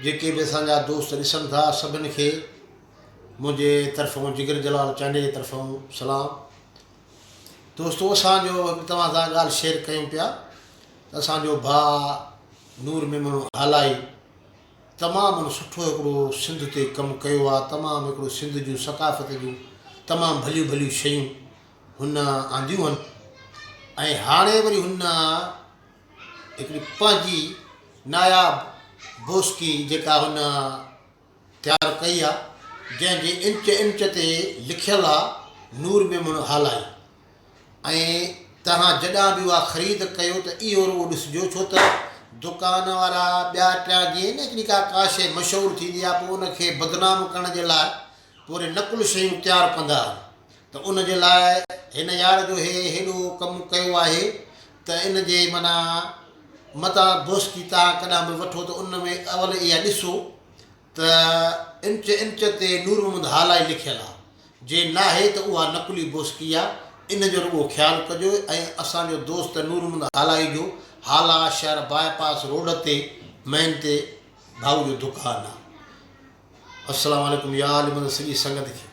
جيڪي به اسان جا دوست ڏسن ٿا سڀن کي منهنجي طرفون جگر جلال چانڊيي جي طرفون سلام. دوستو اسان جو هڪ توهان سان ڳالهه شيئر ڪيون پيا ته اسان جو ڀاء نور ميمڻ هالائي تمام هن سٺو هڪڙو سنڌ تي ڪم ڪيو آ تمام هڪڙو سنڌ جون ثقافت جون تمام ڀليون ڀليون شيون هن آنديون آهن ۽ هاڻي وري هن هڪڙي پنهنجي ناياب بوسڪي جيڪا هن تيار ڪئي آ جنهن جي انچ انچ تي لکيل آ نور ميمڻ هالائي ۽ توهان جڏان به اها خريد ڪيو ته اهو رڳو ڏسجو ڇو ته دڪان وارا ٻيا ٽيان جيئن نه هڪڙي ڪا ڪا شيء مشهور ٿيندي آ پوء ان کي بدنام ڪرڻ جي لاء پوء وري نقل شيون تيار ڪندا آهن ته ان جي لاء هن يار جو هي هيڏو ڪم ڪيو آهي ته ان جي معنيٰ متان بوسڪي تان ڪڏهن به وٺو ته ان ۾ اول اها ڏسو ته انچ انچ تي نور محمد هالائي لکيل آ جي ناهي ته اها نقلي بوسڪي آ ان جو رڳو خيال ڪجو ۽ اسان جو دوست نور محمد هالائي جو هالا شهر باء پاس روڊ تي مين تي ڀائو جو دڪان آ. السلام عليڪم يا عالم سڄي سنگت کي.